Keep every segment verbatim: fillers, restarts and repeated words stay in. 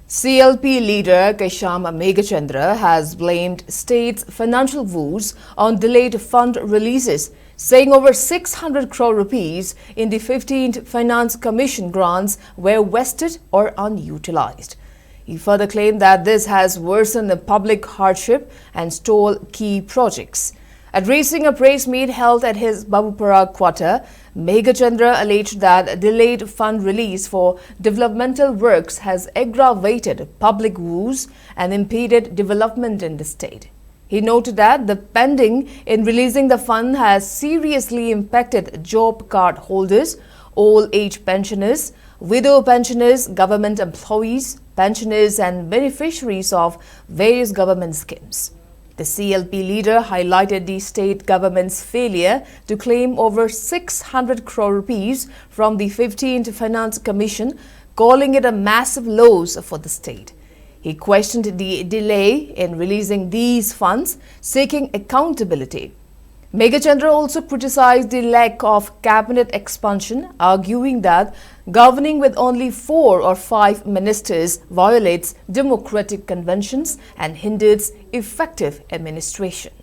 C L P leader Kesham Meghachandra has blamed state's financial woes on delayed fund releases, saying over six hundred crore rupees in the fifteenth Finance Commission grants were wasted or unutilized. He further claimed that this has worsened the public hardship and stalled key projects. Addressing a press meet held at his Babupara quarter, Meghachandra alleged that delayed fund release for developmental works has aggravated public woes and impeded development in the state. He noted that the pending in releasing the fund has seriously impacted job card holders, old age pensioners, widow pensioners, government employees, pensioners, and beneficiaries of various government schemes. The C L P leader highlighted the state government's failure to claim over six hundred crore rupees from the fifteenth Finance Commission, calling it a massive loss for the state. He questioned the delay in releasing these funds, seeking accountability. Meghachandra also criticized the lack of cabinet expansion, arguing that governing with only four or five ministers violates democratic conventions and hinders effective administration.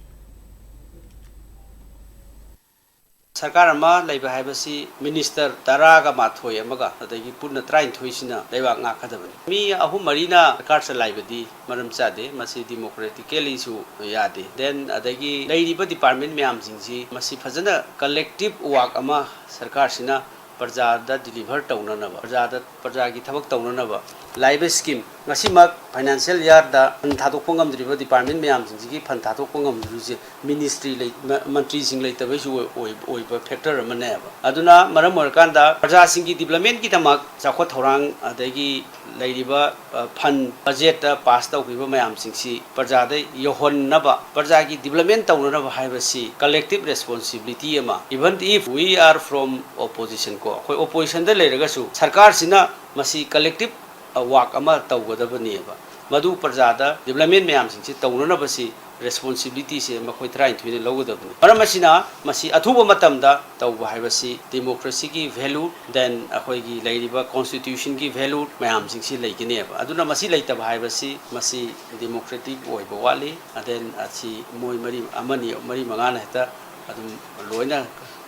ꯁꯔꯀꯥꯔ ꯑꯃ ꯂꯩꯕ ꯍꯥꯏꯕꯁꯤ minister ꯇꯔꯥꯒ ꯃꯥꯊꯣꯏ ꯑꯃꯒ ꯑꯗꯒꯤ ꯄꯨꯟꯅ ꯇꯔꯥꯅꯤꯊꯣꯏꯁꯤꯅ ꯂꯩꯕꯥꯛ ꯉꯥꯛꯀꯗꯕꯅꯤ꯫ ꯃꯤ ꯑꯍꯨꯝ ꯃꯔꯤꯅ ꯁꯔꯀꯥꯔ ꯆꯂꯥꯏꯕꯗꯤ ꯃꯔꯝ ꯆꯥꯗꯦ, ꯃꯁꯤ ꯗꯤꯃꯣꯀ꯭ꯔꯦꯇꯤꯀꯦꯂꯤꯁꯨ ꯌꯥꯗꯦ꯫ ꯗꯦꯟ ꯑꯗꯒꯤ ꯂꯩꯔꯤꯕ ꯗꯤꯄꯥꯔꯠꯃꯦꯟ ꯃꯌꯥꯝꯁꯤꯡꯁꯤ ꯃꯁꯤ ꯐꯖꯅ ꯀꯂꯦꯛꯇꯤꯞ ꯋꯥꯛ ꯑꯃ ꯁꯔꯀꯥꯔꯁꯤꯅ ꯄ꯭ꯔꯖꯥꯗ ꯗꯤꯂꯤꯚꯔ ꯇꯧꯅꯅꯕ, ꯄ꯭ꯔꯖꯥꯗ, ꯄ꯭ꯔꯖꯥꯒꯤ ꯊꯕꯛ ꯇꯧꯅꯅꯕ ꯂꯥꯛꯏꯕ ꯁ꯭ꯀꯤꯝ, ꯉꯁꯤꯃꯛ ꯐꯥꯏꯅꯥꯟꯁꯤꯌꯦꯜ ꯌꯥꯔꯗ ꯐꯟ ꯊꯥꯗꯣꯛꯄ ꯉꯝꯗ꯭ꯔꯤꯕ ꯗꯤꯄꯥꯔꯠꯃꯦꯟ ꯃꯌꯥꯝꯁꯤꯡꯁꯤꯒꯤ ꯐꯟ ꯊꯥꯗꯣꯛꯄ ꯉꯝꯗ꯭ꯔꯤꯕꯁꯦ ꯃꯤꯅꯤꯁꯇ꯭ꯔꯤ ꯂꯩ-, ꯃ-, ꯃꯟꯇ꯭ꯔꯤꯁꯤꯡ ꯂꯩꯇꯕꯩꯁꯨ ꯑꯣꯏ-, ꯑꯣꯏ-, ꯑꯣꯏꯕ ꯐꯦꯛꯇꯔ ꯑꯃꯅꯦꯕ꯫ ꯑꯗꯨꯅ ꯃꯔꯝ ꯑꯣꯏꯔꯀꯥꯟꯗ ꯄ꯭ꯔꯖꯥꯁꯤꯡꯒꯤ ꯗꯤꯕ꯭ꯂꯞꯃꯦꯟꯒꯤꯗꯃꯛ ꯆꯥꯎꯈꯠ ꯊꯧꯔꯥꯡ ꯑꯗꯒꯤ ꯂꯩꯔꯤꯕ, ꯑ, ꯐꯟ ꯕꯖꯦꯠꯇ ꯄꯥꯁ ꯇꯧꯈꯤꯕ ꯃꯌꯥꯝꯁꯤꯡꯁꯤ ꯄ꯭ꯔꯖꯥꯗ ꯌꯧꯍꯟꯅꯕ, ꯄ꯭ꯔꯖꯥꯒꯤ ꯗꯤꯕ꯭ꯂꯞꯃꯦꯟ ꯇꯧꯅꯅꯕ ꯍꯥꯏꯕꯁꯤ ꯀꯂꯦꯛꯇꯤꯞ ꯔꯦꯁꯄꯣꯟꯁꯤꯕꯤꯂꯤꯇꯤ ꯑꯃ, even if we are from opposition ꯀꯣ, ꯑꯩꯈꯣꯏ ꯑꯣꯄꯣꯖꯤꯁꯟꯗ ꯂꯩꯔꯒꯁꯨ ꯁꯔꯀꯥꯔꯁꯤꯅ ꯃꯁꯤ ꯀꯂꯦꯛꯇꯤꯞ ꯋꯥꯛ ꯑꯃ ꯇꯧꯒꯗꯕꯅꯦꯕ꯫ ꯃꯗꯨ ꯄ꯭ꯔꯖꯥꯗ ꯗꯤꯕ꯭ꯂꯞꯃꯦꯟ ꯃꯌꯥꯝꯁꯤꯡꯁꯤ ꯇꯧꯅꯅꯕꯁꯤ responsibility ꯁꯦ ꯃꯈꯣꯏ ꯇꯔꯥꯅꯤꯊꯣꯏꯅ ꯂꯧꯒꯗꯕꯅꯤ꯫ ꯃꯔꯝ ꯑꯁꯤꯅ, ꯃꯁꯤ ꯑꯊꯨꯕ ꯃꯇꯝꯗ ꯇꯧꯕ ꯍꯥꯏꯕꯁꯤ democracy ꯒꯤ value, then ꯑꯩꯈꯣꯏꯒꯤ ꯂꯩꯔꯤꯕ constitution ꯒꯤ value ꯃꯌꯥꯝꯁꯤꯡꯁꯤ ꯂꯩꯒꯅꯦꯕ꯫ ꯑꯗꯨꯅ ꯃꯁꯤ ꯂꯩꯇꯕ ꯍꯥꯏꯕꯁꯤ, ꯃꯁꯤ democratic ꯑꯣꯏꯕ ꯋꯥꯠꯂꯤ꯫ Then ꯑꯁꯤ ꯃꯣꯏ ꯃꯔꯤ, ꯑꯃꯅꯤ, ꯃꯔꯤ ꯃꯉꯥꯅ ꯍꯦꯛꯇ ꯑꯗꯨꯝ ꯂꯣꯏꯅ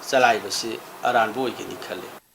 ꯆꯂꯥꯏꯕꯁꯤ ꯑꯔꯥꯟꯕ ꯑꯣꯏꯒꯅꯤ ꯈꯜꯂꯤ꯫